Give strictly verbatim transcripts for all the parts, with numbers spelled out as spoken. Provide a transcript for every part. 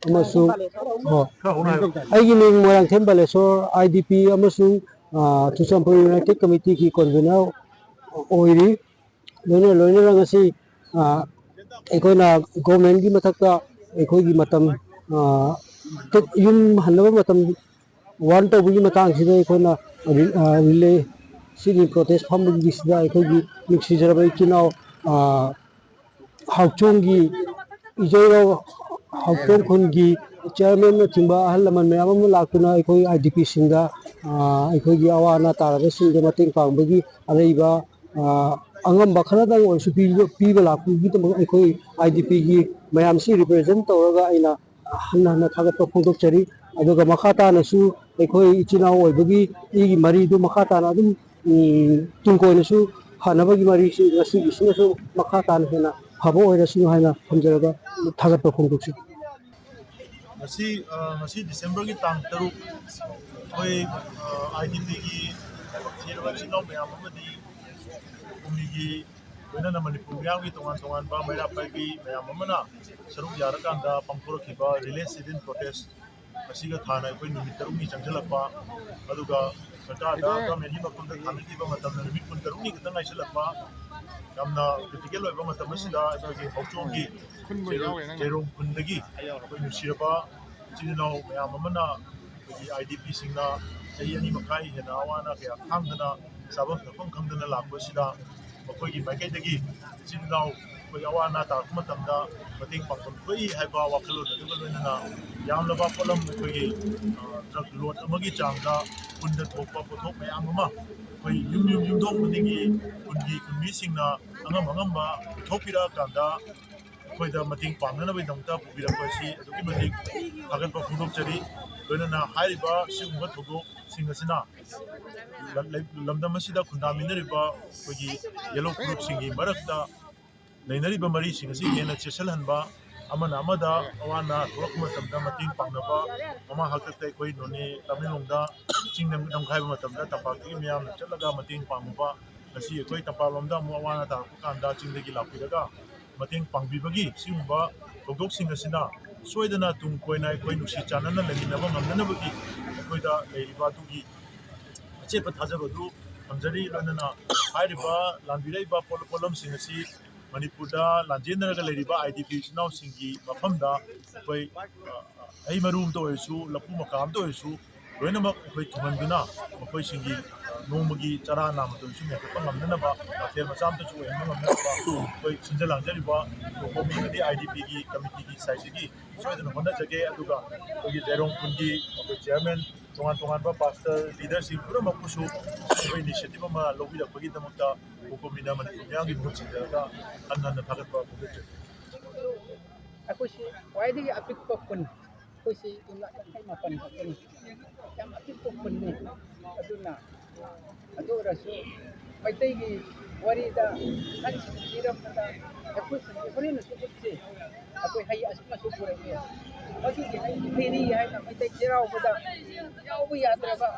ꯑꯃꯁꯨꯡ, ꯑꯣ, ꯑꯩꯒꯤ ꯃꯤꯡ ꯃꯣꯏꯔꯥꯡꯊꯦꯝ ꯕꯥꯂꯦꯁꯣꯔ, ꯑꯥꯏ ꯗꯤ ꯄꯤ ꯑꯃꯁꯨꯡ, ꯑ, ꯆꯨꯔꯆꯥꯟꯄꯨꯔ ꯌꯨꯅꯥꯏꯇꯦꯗ ꯀꯃꯤꯇꯤꯒꯤ ꯀꯣꯟꯚꯦꯅꯔ ꯑꯣꯏꯔꯤ꯫ ꯂꯣꯏꯅ ꯂꯣꯏꯅꯅ ꯉꯁꯤ, ꯑ, ꯑꯩꯈꯣꯏꯅ ꯒꯣꯔꯃꯦꯟꯒꯤ ꯃꯊꯛꯇ ꯑꯩꯈꯣꯏꯒꯤ ꯃꯇꯝ, ꯑ, ꯌꯨꯝ ꯍꯟꯅꯕ ꯃꯇꯝ ꯋꯥꯔꯟ ꯇꯧꯕꯒꯤ ꯃꯇꯥꯡꯁꯤꯗ ꯑꯩꯈꯣꯏꯅ ꯔꯤ-, ꯑ, ꯔꯤꯂꯦ ꯁꯤꯒꯤ ꯄ꯭ꯔꯣꯇꯦꯁ ꯐꯝꯕꯒꯤꯁꯤꯗ ꯑꯩꯈꯣꯏꯒꯤ ꯅꯨꯡꯁꯤꯖꯔꯕ ꯏꯆꯤꯜ ꯏꯅꯥꯎ, ꯑ, ꯍꯥꯎꯆꯣꯡꯒꯤ ꯏꯖꯩꯔꯣ ꯍꯥꯎꯆꯣꯡ ꯈꯨꯟꯒꯤ ꯆꯤꯌꯔꯃꯦꯟꯅꯆꯤꯡꯕ ꯑꯍꯜ ꯂꯃꯟ ꯃꯌꯥꯝ ꯑꯃ ꯂꯥꯛꯇꯨꯅ ꯑꯩꯈꯣꯏ ꯑꯥꯏ ꯗꯤ ꯄꯤꯁꯤꯡꯗ, ꯑ, ꯑꯩꯈꯣꯏꯒꯤ ꯑꯋꯥ ꯑꯅꯥ ꯇꯥꯔꯕꯁꯤꯡꯗ ꯃꯇꯦꯡ ꯄꯥꯡꯕꯒꯤ ꯑꯔꯩꯕ, ꯑ, ꯑꯉꯝꯕ ꯈꯔꯗꯪ ꯑꯣꯏꯔꯁꯨ ꯄꯤꯕ, ꯄꯤꯕ ꯂꯥꯛꯄꯒꯤꯗꯃꯛ ꯑꯩꯈꯣꯏ ꯑꯥꯏ ꯗꯤ ꯄꯤꯒꯤ ꯃꯌꯥꯝꯁꯤ ꯔꯤꯄ꯭ꯔꯖꯦꯟ ꯇꯧꯔꯒ ꯑꯩꯅ ꯍꯟꯅ ꯍꯟꯅ ꯊꯥꯒꯠꯄ ꯐꯣꯡꯗꯣꯛꯆꯔꯤ꯫ ꯑꯗꯨꯒ ꯃꯈꯥ ꯇꯥꯅꯁꯨ ꯑꯩꯈꯣꯏ ꯏꯆꯤꯜ ꯏꯅꯥꯎ ꯑꯣꯏꯕꯒꯤ ꯏꯒꯤ ꯃꯔꯤꯗꯨ ꯃꯈꯥ ꯇꯥꯅ ꯑꯗꯨꯝ, ꯎꯝ, ꯇꯨꯡ ꯀꯣꯏꯅꯁꯨ ꯐꯅꯕꯒꯤ ꯃꯔꯤꯁꯤ ꯉꯁꯤꯒꯤꯁꯤꯅꯁꯨ ꯃꯈꯥ ꯇꯥꯅ ꯍꯦꯟꯅ ꯐꯕ ꯑꯣꯏꯔꯁꯅꯨ ꯍꯥꯏꯅ ꯊꯝꯖꯔꯒ ꯊꯥꯒꯠꯄ ꯐꯣꯡꯗꯣꯛꯆꯔꯤ꯫ ꯉꯁꯤ, ꯑ, ꯉꯁꯤ ꯗꯤꯁꯦꯝꯕꯔꯒꯤ ꯇꯥꯡ ꯇꯔꯨꯛ, ꯑꯩꯈꯣꯏ, ꯑ, ꯑꯥꯏ ꯗꯤ ꯄꯤꯒꯤ ꯂꯥꯏꯕꯛ ꯊꯤꯔꯕ ꯏꯆꯤꯜ ꯏꯅꯥꯎ ꯃꯌꯥꯝ ꯑꯃꯗꯤ ꯀꯨꯝꯃꯤꯒꯤ ꯂꯣꯏꯅꯅ ꯃꯅꯤꯄꯨꯔ ꯃꯤꯌꯥꯝꯒꯤ ꯇꯣꯉꯥꯟ ꯇꯣꯉꯥꯟꯕ ꯃꯩꯔꯥ ꯄꯥꯏꯕꯤ ꯃꯌꯥꯝ ꯑꯃꯅ ꯁꯔꯨꯛ ꯌꯥꯔꯀꯥꯟꯗ ꯄꯥꯡꯊꯣꯔꯛꯈꯤꯕ ꯔꯤꯂꯦ ꯁꯤꯠ ꯏꯟ ꯄ꯭ꯔꯣꯇꯦꯁ ꯃꯁꯤꯒ ꯊꯥꯅ ꯑꯩꯈꯣꯏ ꯅꯨꯃꯤꯠ ꯇꯔꯨꯛꯅꯤ ꯆꯪꯁꯤꯜꯂꯛꯄ, ꯑꯗꯨꯒ ꯁꯔꯀꯥꯔꯗ ꯒꯃꯦꯟꯒꯤ ꯃꯐꯝꯗ ꯊꯥꯅꯈꯤꯕ ꯃꯇꯝꯗ ꯅꯨꯃꯤꯠ ꯀꯨꯟꯇꯔꯨꯛꯅꯤ ꯈꯛꯇ ꯉꯥꯏꯁꯤꯜꯂꯛꯄ, ꯌꯥꯝꯅ ꯀ꯭ꯔꯤꯇꯤꯀꯦꯜ ꯑꯣꯏꯕ ꯃꯇꯝ ꯑꯁꯤꯗ ꯑꯩꯈꯣꯏꯒꯤ ꯍꯧꯆꯣꯡꯒꯤ ꯆꯩꯔꯣꯡ ꯈꯨꯟꯗꯒꯤ ꯑꯩꯈꯣꯏ ꯅꯨꯡꯁꯤꯔꯕ ꯏꯆꯤꯜ ꯏꯅꯥꯎ ꯃꯌꯥꯝ ꯑꯃꯅ ꯑꯩꯈꯣꯏꯒꯤ ꯑꯥꯏ ꯗꯤ ꯄꯤꯁꯤꯡꯅ ꯆꯍꯤ ꯑꯅꯤ ꯃꯈꯥꯏ ꯍꯦꯟꯅ ꯑꯋꯥ ꯑꯅꯥ ꯀꯌꯥ ꯈꯥꯡꯗꯅ ꯆꯥꯐꯝ ꯊꯛꯐꯝ ꯈꯪꯗꯅ ꯂꯥꯛꯄꯁꯤꯗ ꯃꯈꯣꯏꯒꯤ ꯃꯥꯏꯀꯩꯗꯒꯤ ꯏꯆꯤꯜ ꯏꯅꯥꯎ ꯑꯩꯈꯣꯏ ꯑꯋꯥ ꯑꯅꯥ ꯇꯥꯔꯛꯄ ꯃꯇꯝꯗ ꯃꯇꯦꯡ ꯄꯥꯡꯐꯝ ꯊꯣꯛꯏ ꯍꯥꯏꯕ ꯋꯥꯈꯜꯂꯣꯟ ꯑꯗꯨꯒ ꯂꯣꯏꯅꯅ ꯌꯥꯝꯂꯕ ꯄꯣꯠꯂꯝ ꯑꯩꯈꯣꯏꯒꯤ, ꯑ, ꯇ꯭ꯔꯛ ꯂꯣꯗ ꯑꯃꯒꯤ ꯆꯥꯡꯗ ꯈꯨꯟꯗ ꯊꯣꯛꯄ ꯄꯣꯠꯊꯣꯛ ꯃꯌꯥꯝ ꯑꯃ ꯑꯩꯈꯣꯏ ꯌꯨꯝ ꯌꯨꯝ ꯌꯨꯝꯊꯣꯡ ꯈꯨꯗꯤꯡꯒꯤ ꯈꯨꯟꯒꯤ ꯈꯨꯟꯃꯤꯁꯤꯡꯅ ꯑꯉꯝ ꯑꯉꯝꯕ ꯄꯨꯊꯣꯛꯄꯤꯔꯛꯑꯀꯥꯟꯗ ꯑꯩꯈꯣꯏꯗ ꯃꯇꯦꯡ ꯄꯥꯡꯅꯅꯕꯒꯤꯗꯃꯛꯇ ꯄꯨꯕꯤꯔꯛꯄ ꯑꯁꯤ ꯑꯗꯨꯛꯀꯤ ꯃꯇꯤꯛ ꯊꯥꯒꯠꯄ ꯐꯣꯡꯗꯣꯛꯆꯔꯤ꯫ ꯂꯣꯏꯅꯅ ꯍꯥꯏꯔꯤꯕ ꯁꯤꯒꯨꯝꯕ ꯊꯧꯗꯣꯛꯁꯤꯡ ꯑꯁꯤꯅ ꯂꯝ-, ꯂꯝꯗꯝ ꯑꯁꯤꯗ ꯈꯨꯟꯗꯥꯃꯤꯟꯅꯔꯤꯕ ꯑꯩꯈꯣꯏꯒꯤ ꯌꯦꯜꯍꯧ ꯐꯨꯔꯨꯞꯁꯤꯡꯒꯤ ꯃꯔꯛꯇ ꯂꯩꯅꯔꯤꯕ ꯃꯔꯤꯁꯤꯡ ꯑꯁꯤ ꯍꯦꯟꯅ ꯆꯦꯠꯁꯤꯜꯍꯟꯕ, ꯑꯃꯅ ꯑꯃꯗ ꯑꯋꯥ ꯑꯅꯥ ꯊꯣꯛꯂꯛꯄ ꯃꯇꯝꯗ ꯃꯇꯦꯡ ꯄꯥꯡꯅꯕ, ꯃꯃꯥꯡ ꯍꯥꯛꯇꯛꯇ ꯑꯩꯈꯣꯏ ꯅꯣꯅꯦ, ꯇꯃꯦꯡꯂꯣꯡꯗ ꯆꯤꯡ ꯅꯝ-, ꯅꯝꯈꯥꯏꯕ ꯃꯇꯝꯗ ꯇꯝꯄꯥꯛꯇꯒꯤ ꯃꯤꯌꯥꯝꯅ ꯆꯠꯂꯒ ꯃꯇꯦꯡ ꯄꯥꯡꯉꯨꯕ, ꯉꯁꯤ ꯑꯩꯈꯣꯏ ꯇꯝꯄꯥꯛꯂꯣꯝꯗ ꯑꯃꯨꯛ ꯑꯋꯥ ꯑꯅꯥ ꯇꯥꯔꯛꯄ ꯀꯥꯟꯗ ꯆꯤꯡꯗꯒꯤ ꯂꯥꯛꯄꯤꯔꯒ ꯃꯇꯦꯡ ꯄꯥꯡꯕꯤꯕꯒꯤ ꯁꯤꯒꯨꯝꯕ ꯊꯧꯗꯣꯛꯁꯤꯡ ꯑꯁꯤꯅ ꯁꯣꯏꯗꯅ ꯇꯨꯡ ꯀꯣꯏꯅ ꯑꯩꯈꯣꯏ ꯅꯨꯡꯁꯤ ꯆꯥꯟꯅꯅ ꯂꯩꯃꯤꯟꯅꯕ ꯉꯝꯅꯅꯕꯒꯤ ꯑꯩꯈꯣꯏꯗ ꯂꯩꯔꯤꯕ ꯑꯗꯨꯒꯤ ꯑꯆꯦꯠꯄ ꯊꯥꯖꯕ ꯑꯗꯨ ꯊꯝꯖꯔꯤ꯫ ꯂꯣꯏꯅꯅ ꯍꯥꯏꯔꯤꯕ ꯂꯥꯟꯕꯤꯔꯛꯏꯕ ꯄꯣꯠ-, ꯄꯣꯠꯂꯝꯁꯤꯡ ꯑꯁꯤ ꯃꯅꯤꯄꯨꯔꯗ ꯂꯥꯟꯖꯦꯟꯅꯔꯒ ꯂꯩꯔꯤꯕ IDP ꯏꯆꯤꯟ ꯏꯅꯥꯎꯁꯤꯡꯒꯤ ꯃꯐꯝꯗ ꯑꯩꯈꯣꯏ, ꯑ, ꯍꯩ ꯃꯔꯨ ꯑꯃꯇ ꯑꯣꯏꯔꯁꯨ, ꯂꯐꯨ ꯃꯀꯥ ꯑꯃꯇ ꯑꯣꯏꯔꯁꯨ, ꯂꯣꯏꯅꯃꯛ ꯑꯩꯈꯣꯏ ꯊꯨꯡꯍꯟꯗꯨꯅ ꯃꯈꯣꯏꯁꯤꯡꯒꯤ ꯅꯣꯡꯃꯒꯤ ꯆꯔꯥ ꯅꯥꯝꯃꯇ ꯑꯣꯏꯔꯁꯨ ꯃꯦꯟꯈꯠꯄ ꯉꯝꯅꯅꯕ, ꯃꯊꯦꯜ ꯃꯆꯥ ꯑꯃꯇꯁꯨ ꯑꯣꯏꯍꯟꯕ ꯉꯝꯅꯅꯕ ꯑꯩꯈꯣꯏ ꯁꯤꯟꯖ ꯂꯥꯡꯖꯔꯤꯕ ꯀꯣꯃꯤ ꯑꯃꯗꯤ IDPꯒꯤ committeeꯒꯤ sideꯇꯒꯤ ꯁꯣꯏꯗꯅ ꯍꯣꯠꯅꯖꯒꯦ꯫ ꯑꯗꯨꯒ ꯑꯩꯈꯣꯏꯒꯤ ꯖꯩꯔꯣꯡ ꯈꯨꯟꯒꯤ ꯑꯩꯈꯣꯏ chairman, ꯇꯣꯉꯥꯟ ꯇꯣꯉꯥꯟꯕ pastor, leaderꯁꯤꯡ ꯄꯨꯝꯅꯃꯛꯄꯨꯁꯨ ꯑꯩꯈꯣꯏ initiative ꯑꯃ ꯂꯧꯕꯤꯔꯛꯄꯒꯤꯗꯃꯛꯇ ꯀꯣꯃꯤꯅ ꯃꯅꯤꯄꯨꯔ ꯃꯤꯌꯥꯝꯒꯤ ꯃꯍꯨꯠ ꯁꯤꯟꯖꯔꯒ ꯍꯟꯅ ꯍꯟꯅ ꯊꯥꯒꯠꯄ ꯐꯣꯡꯗꯣꯛꯆꯔꯤ꯫ ꯑꯩꯈꯣꯏꯁꯤ ꯈ꯭ꯋꯥꯏꯗꯒꯤ ꯑꯄꯤꯛꯄ ꯈꯨꯟ, ꯑꯩꯈꯣꯏꯁꯤ ꯌꯨꯝꯂꯛ ꯌꯥꯡꯈꯩ ꯃꯥꯄꯟ ꯈꯛꯇꯅꯤ꯫ ꯌꯥꯝ ꯑꯄꯤꯛꯄ ꯈꯨꯟꯅꯤ꯫ ꯑꯗꯨꯅ ꯑꯗꯨ ꯑꯣꯏꯔꯁꯨ ꯃꯩꯇꯩꯒꯤ ꯋꯥꯔꯤꯗ ꯑꯍꯟꯁꯤꯡꯅ ꯂꯤꯔꯝꯕꯗ ꯑꯩꯈꯣꯏ ꯈꯨꯟꯒꯤ ꯍꯣꯔꯦꯟꯅꯁꯨ ꯎꯠꯁꯤ꯫ ꯑꯩꯈꯣꯏ ꯍꯩ ꯑꯁꯨꯛ ꯑꯁꯨꯛ ꯄꯨꯔꯛꯑꯦ꯫ ꯃꯁꯤꯒꯤ ꯍꯩ ꯍꯩꯔꯤ ꯍꯥꯏꯅ ꯃꯩꯇꯩ ꯆꯩꯔꯥꯎꯕꯗ ꯌꯥꯎꯕ ꯌꯥꯗ꯭ꯔꯕ,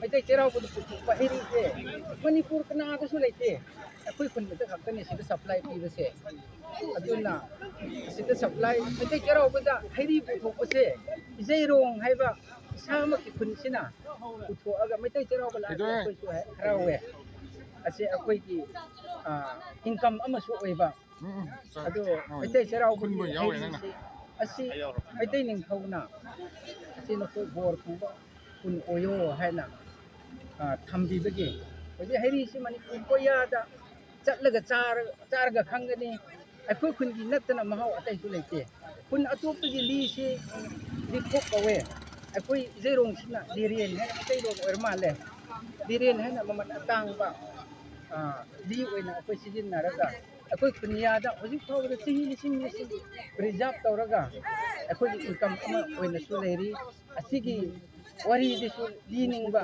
ꯃꯩꯇꯩ ꯆꯩꯔꯥꯎꯕꯗ ꯄꯨꯊꯣꯛꯄ ꯍꯩꯔꯤꯁꯦ ꯃꯅꯤꯄꯨꯔ ꯀꯅꯥꯗꯁꯨ ꯂꯩꯇꯦ꯫ ꯑꯩꯈꯣꯏ ꯈꯨꯟ ꯈꯛꯇ ꯈꯛꯇꯅꯤ ꯁꯤꯗ supply ꯄꯤꯕꯁꯦ꯫ ꯑꯗꯨꯅ ꯁꯤꯗ supply, ꯃꯩꯇꯩ ꯆꯩꯔꯥꯎꯕꯗ ꯍꯩꯔꯤ ꯄꯨꯊꯣꯛꯄꯁꯦ ꯏꯖꯩꯔꯣꯡ ꯍꯥꯏꯕ ꯏꯁꯥꯃꯛꯀꯤ ꯈꯨꯟꯁꯤꯅ ꯄꯨꯊꯣꯛꯑꯒ ꯃꯩꯇꯩ ꯆꯩꯔꯥꯎꯕ ꯂꯥꯛꯑꯗꯤ ꯑꯩꯈꯣꯏꯁꯨ ꯍꯔꯥꯎꯋꯦ꯫ ꯑꯁꯤ ꯑꯩꯈꯣꯏꯒꯤ, ꯑ, income ꯑꯃꯁꯨ ꯑꯣꯏꯕ꯫ ꯎꯝ, ꯎꯝ, ꯆꯥꯔꯦ꯫ ꯑꯗꯣ ꯍꯣꯏ꯫ ꯃꯩꯇꯩ ꯆꯩꯔꯥꯎꯕꯒꯤ ꯈꯨꯟꯕ ꯌꯥꯎꯋꯦ ꯅꯪꯅ꯫ ꯍꯩꯔꯤꯁꯤ ꯑꯁꯤ ꯃꯩꯇꯩ ꯅꯤꯡꯊꯧꯅ ꯑꯁꯤ ꯅꯈꯣꯏ ꯕꯣꯔ ꯐꯪꯕ ꯈꯨꯟ ꯑꯣꯏꯌꯣ ꯍꯥꯏꯅ, ꯑ, ꯊꯝꯕꯤꯕꯒꯤ ꯍꯧꯖꯤꯛ ꯍꯩꯔꯤꯁꯤ ꯃꯅꯤꯄꯨꯔ ꯀꯣꯌꯥꯗ ꯆꯠꯂꯒ ꯆꯥꯔ-, ꯆꯥꯔꯒ ꯈꯪꯒꯅꯤ꯫ ꯑꯩꯈꯣꯏ ꯈꯨꯟꯒꯤ ꯅꯠꯇꯅ ꯃꯍꯥꯎ ꯑꯇꯩꯁꯨ ꯂꯩꯇꯦ꯫ ꯈꯨꯟ ꯑꯇꯣꯞꯄꯒꯤ ꯂꯤꯁꯤ ꯂꯤꯈꯣꯛ ꯀꯧꯋꯦ꯫ ꯑꯩꯈꯣꯏ ꯏꯖꯩꯔꯣꯡꯁꯤꯅ ꯂꯤꯔꯦꯟ ꯍꯥꯏꯅ ꯃꯩꯇꯩꯂꯣꯟ ꯑꯣꯏꯔ ꯃꯥꯜꯂꯦ꯫ ꯂꯤꯔꯦꯟ ꯍꯥꯏꯅ ꯃꯃꯜ ꯑꯇꯥꯡꯕ, ꯑ, ꯂꯤ ꯑꯣꯏꯅ ꯑꯩꯈꯣꯏ ꯁꯤꯖꯤꯟꯅꯔꯒ ꯑꯩꯈꯣꯏ ꯈꯨꯟꯌꯥꯗ ꯍꯧꯖꯤꯛ ꯐꯥꯎꯕꯗ ꯆꯍꯤ ꯂꯤꯁꯤꯡ ꯂꯤꯁꯤꯡ preserve ꯇꯧꯔꯒ ꯑꯩꯈꯣꯏꯒꯤ income ꯑꯃ ꯑꯣꯏꯅꯁꯨ ꯂꯩꯔꯤ꯫ ꯑꯁꯤꯒꯤ ꯋꯥꯔꯤꯗꯁꯨ ꯂꯤꯅꯤꯡꯕ,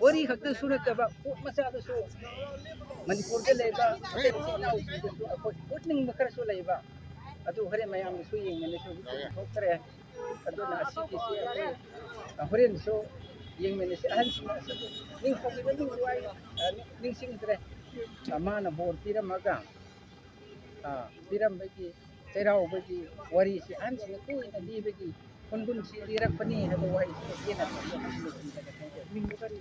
ꯋꯥꯔꯤ ꯈꯛꯇꯁꯨ ꯅꯠꯇꯕ ꯄꯣꯠ ꯃꯆꯥꯗꯁꯨ ꯃꯅꯤꯄꯨꯔꯗ ꯂꯩꯕ ꯑꯇꯩ ꯏꯆꯤꯜ ꯏꯅꯥꯎꯁꯤꯡꯗꯁꯨ ꯑꯩꯈꯣꯏ ꯎꯠꯅꯤꯡꯕ ꯈꯔꯁꯨ ꯂꯩꯕ꯫ ꯑꯗꯨ ꯍꯣꯔꯦꯟ ꯃꯌꯥꯝꯅꯁꯨ ꯌꯦꯡꯃꯤꯟꯅꯁꯤ꯫ ꯍꯧꯖꯤꯛꯇꯤ ꯊꯣꯛꯇ꯭ꯔꯦ꯫ ꯑꯗꯨꯅ ꯑꯁꯤꯒꯤꯁꯤ ꯑꯩꯈꯣꯏ ꯍꯣꯔꯦꯟꯁꯨ ꯌꯦꯡꯃꯤꯟꯅꯁꯤ꯫ ꯑꯍꯟꯁꯤꯡ ꯑꯁꯤꯕꯨ ꯅꯤꯡꯊꯧꯒꯤ ꯃꯃꯤꯡꯗꯨ ꯑꯩ, ꯑ, ꯅꯤꯡꯁꯤꯡꯗ꯭ꯔꯦ꯫ ꯑ, ꯃꯥꯅ ꯕꯣꯔ ꯄꯤꯔꯝꯃꯒ, ꯑ, ꯄꯤꯔꯝꯕꯒꯤ ꯆꯩꯔꯥꯎꯕꯒꯤ ꯋꯥꯔꯤꯁꯤ ꯑꯍꯟꯁꯤꯡꯅ ꯀꯨꯏꯅ ꯂꯤꯕꯒꯤ ꯈꯨꯟꯒꯨꯟꯁꯤ ꯂꯤꯔꯛꯄꯅꯤ ꯍꯥꯏꯕ ꯋꯥꯍꯩꯁꯤ ꯇꯦꯟꯅ ꯊꯝꯖꯔꯒ ꯂꯣꯏꯁꯤꯟꯖꯔꯒꯦ꯫ ꯃꯤꯡꯗꯨ ꯀꯔꯤ?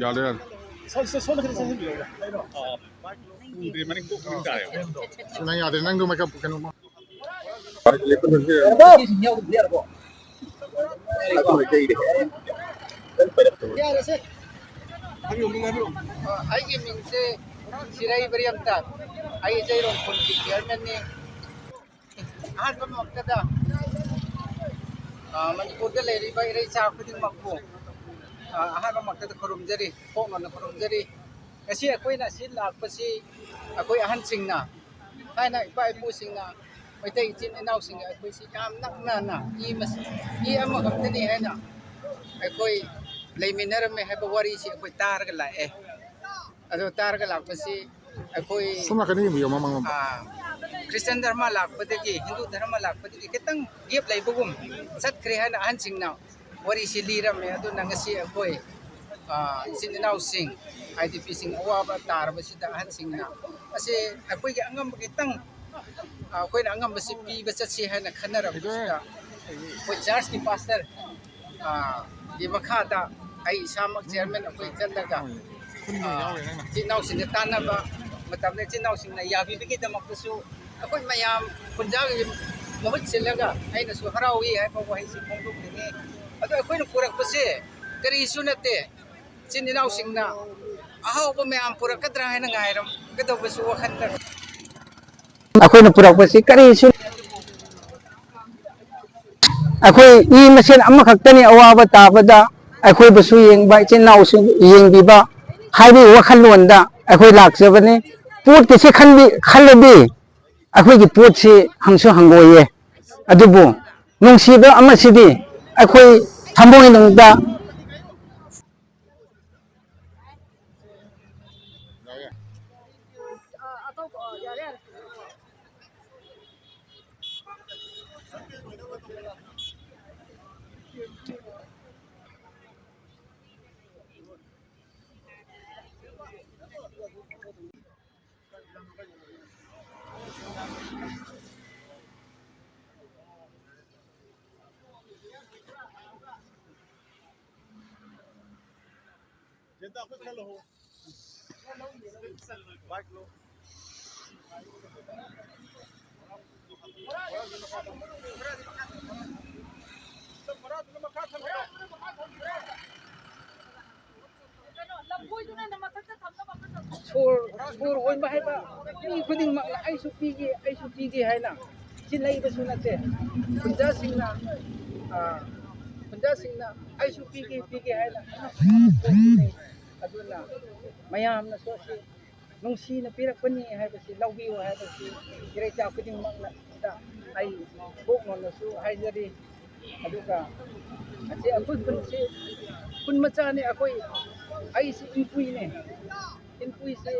ꯌꯥꯔꯦ, ꯌꯥꯔꯦ꯫ ꯅꯪ ꯌꯥꯗ꯭ꯔꯦ, ꯅꯪꯗꯣ ꯃꯦꯀꯞ ꯀꯩꯅꯣ꯫ ꯌꯥꯔꯦꯁꯦ꯫ ꯑꯩꯒꯤ ꯃꯤꯡꯁꯦ ꯁꯤꯔꯩ ꯕꯔꯤꯌꯝꯇ꯫ ꯑꯩ ꯖꯩꯔꯣꯡ ꯈꯨꯟꯒꯤ ꯆꯤꯌꯔꯃꯦꯟꯅꯤ꯫ ꯑꯍꯥꯟꯕꯃꯛꯇꯗ, ꯑ, ꯃꯅꯤꯄꯨꯔꯗ ꯂꯩꯔꯤꯕ ꯏꯔꯩꯆꯥ ꯈꯨꯗꯤꯡꯃꯛꯄꯨ, ꯑ, ꯑꯍꯥꯟꯕꯃꯛꯇꯗ ꯈꯨꯔꯨꯝꯖꯔꯤ, ꯐꯣꯡꯅꯅ ꯈꯨꯔꯨꯝꯖꯔꯤ꯫ ꯉꯁꯤ ꯑꯩꯈꯣꯏꯅ ꯑꯁꯤ ꯂꯥꯛꯄꯁꯤ ꯑꯩꯈꯣꯏ ꯑꯍꯟꯁꯤꯡꯅ, ꯊꯥꯏꯅ ꯏꯄꯥ ꯏꯄꯨꯁꯤꯡꯅ ꯃꯩꯇꯩ ꯏꯆꯤꯟ ꯏꯅꯥꯎꯁꯤꯡꯒ ꯑꯩꯈꯣꯏꯁꯤ ꯌꯥꯝ ꯅꯛꯅꯅ ꯏ ꯃꯁꯤ-, ꯏ ꯑꯃꯈꯛꯇꯅꯤ ꯍꯥꯏꯅ ꯑꯩꯈꯣꯏ ꯂꯩꯃꯤꯟꯅꯔꯝꯃꯦ ꯍꯥꯏꯕ ꯋꯥꯔꯤꯁꯤ ꯑꯩꯈꯣꯏ ꯇꯥꯔꯒ ꯂꯥꯛꯑꯦ꯫ ꯑꯗꯣ ꯇꯥꯔꯒ ꯂꯥꯛꯄꯁꯤ ꯑꯩꯈꯣꯏ, ꯁꯣꯝ ꯅꯥꯀꯟꯗ ꯌꯦꯡꯕꯤꯌꯣ, ꯃꯃꯥꯡꯂꯣꯝꯗ꯫ ꯑꯥ, ꯈ꯭ꯔꯤꯁꯇꯤꯌꯥꯟ ꯙꯔꯃ ꯂꯥꯛꯄꯗꯒꯤ, ꯍꯤꯟꯗꯨ ꯙꯔꯃ ꯂꯥꯛꯄꯗꯒꯤ ꯈꯤꯇꯪ ꯒꯦꯞ ꯂꯩꯕꯒꯨꯝ ꯆꯠꯈ꯭ꯔꯦ ꯍꯥꯏꯅ ꯑꯍꯟꯁꯤꯡꯅ ꯋꯥꯔꯤꯁꯤ ꯂꯤꯔꯝꯃꯦ꯫ ꯑꯗꯨꯅ ꯉꯁꯤ ꯑꯩꯈꯣꯏ, ꯑꯥ, ꯏꯆꯤꯟ ꯏꯅꯥꯎꯁꯤꯡ, ꯍꯥꯏꯗꯤ ꯄꯤꯁꯤꯡ ꯑꯋꯥꯕ ꯇꯥꯔꯕꯁꯤꯗ ꯑꯍꯟꯁꯤꯡꯅ ꯑꯁꯤ ꯑꯩꯈꯣꯏꯒꯤ ꯑꯉꯝꯕ ꯈꯤꯇꯪ, ꯑꯥ, ꯑꯩꯈꯣꯏꯅ ꯑꯉꯝꯕꯁꯤ ꯄꯤꯕ ꯆꯠꯁꯤ ꯍꯥꯏꯅ ꯈꯟꯅꯔꯛꯄꯁꯤꯗ ꯑꯩꯈꯣꯏ ꯆꯔꯆꯀꯤ ꯄꯥꯁꯇꯔ, ꯑꯥ, ꯒꯤ ꯃꯈꯥꯗ ꯑꯩ ꯏꯁꯥꯃꯛ ꯆꯤꯌꯔꯃꯦꯟ ꯑꯩꯈꯣꯏ ꯆꯠꯂꯒ, ꯑꯥ, ꯏꯆꯤꯟ ꯏꯅꯥꯎꯁꯤꯡꯒ ꯇꯥꯟꯅꯕ ꯃꯇꯝꯗ ꯏꯆꯤꯟ ꯏꯅꯥꯎꯁꯤꯡꯅ ꯌꯥꯕꯤꯕꯒꯤꯗꯃꯛꯇꯁꯨ ꯑꯩꯈꯣꯏ ꯃꯌꯥꯝ ꯈꯨꯟꯖꯥꯒꯤ ꯃꯍꯨꯠ ꯁꯤꯜꯂꯒ ꯑꯩꯅꯁꯨ ꯍꯔꯥꯎꯏ ꯍꯥꯏꯕ ꯋꯥꯍꯩꯁꯤ ꯐꯣꯡꯗꯣꯛꯅꯤꯡꯉꯤ꯫ ꯑꯗꯣ ꯑꯩꯈꯣꯏꯅ ꯄꯨꯔꯛꯄꯁꯦ ꯀꯔꯤꯁꯨ ꯅꯠꯇꯦ꯫ ꯏꯆꯤꯟ ꯏꯅꯥꯎꯁꯤꯡꯅ ꯑꯍꯥꯎꯕ ꯃꯌꯥꯝ ꯄꯨꯔꯛꯀꯗ꯭ꯔꯥ ꯍꯥꯏꯅ ꯉꯥꯏꯔꯝꯒꯗꯧꯕꯁꯨ ꯋꯥꯈꯜꯗ ꯑꯩꯈꯣꯏꯅ ꯄꯨꯔꯛꯄꯁꯤ ꯀꯔꯤꯁꯨ, ꯑꯩꯈꯣꯏ ꯃꯤ ꯃꯁꯦꯟ ꯑꯃꯈꯛꯇꯅꯤ ꯑꯋꯥꯕ ꯇꯥꯕꯗ ꯑꯩꯈꯣꯏꯕꯨꯁꯨ ꯌꯦꯡꯕ, ꯏꯆꯤꯟ ꯏꯅꯥꯎꯁꯨ ꯌꯦꯡꯕꯤꯕ ꯍꯥꯏꯕꯒꯤ ꯋꯥꯈꯜꯂꯣꯟꯗ ꯑꯩꯈꯣꯏ ꯂꯥꯛꯆꯕꯅꯤ꯫ ꯄꯣꯠꯀꯤꯁꯤ ꯈꯟꯕꯤ-, ꯈꯜꯂꯗꯤ ꯑꯩꯈꯣꯏꯒꯤ ꯄꯣꯠꯁꯤ ꯍꯪꯁꯨ ꯍꯪꯒꯣꯏꯌꯦ꯫ ꯑꯗꯨꯕꯨ ꯅꯨꯡꯁꯤꯕ ꯑꯃꯁꯤꯗꯤ ꯑꯩꯈꯣꯏ ꯊꯃꯣꯏꯅꯨꯡꯗ ꯁꯣꯔ, ꯁꯣꯔ ꯍꯣꯟꯕ ꯍꯥꯏꯕ ꯃꯤ ꯈꯨꯗꯤꯡꯃꯛꯅ "ꯑꯩꯁꯨ ꯄꯤꯒꯦ, ꯑꯩꯁꯨ ꯄꯤꯒꯦ" ꯍꯥꯏꯅ ꯁꯤ ꯂꯩꯕꯁꯨ ꯅꯠꯇꯦ꯫ ꯈꯨꯟꯖꯥꯁꯤꯡꯅ, ꯑ, ꯈꯨꯟꯖꯥꯁꯤꯡꯅ "ꯑꯩꯁꯨ ꯄꯤꯒꯦ, ꯄꯤꯒꯦ" ꯍꯥꯏꯅ ꯑꯗꯨꯅ ꯃꯌꯥꯝꯅꯁꯨ ꯑꯁꯤ ꯅꯨꯡꯁꯤꯅ ꯄꯤꯔꯛꯄꯅꯤ ꯍꯥꯏꯕꯁꯤ ꯂꯧꯕꯤꯌꯨ ꯍꯥꯏꯕꯁꯤ ꯏꯔꯩꯆꯥ ꯈꯨꯗꯤꯡꯃꯛꯅ ꯑꯩ ꯄꯣꯛꯅꯣꯅꯁꯨ ꯍꯥꯏꯖꯔꯤ꯫ ꯑꯗꯨꯒ ꯑꯁꯤ ꯑꯩꯈꯣꯏ ꯈꯨꯟꯁꯤ ꯈꯨꯟ ꯃꯆꯥꯅꯤ꯫ ꯑꯩꯈꯣꯏ, ꯑꯩꯁꯤ ꯏꯟꯄꯨꯏꯅꯦ꯫ ꯏꯟꯄꯨꯏꯁꯤ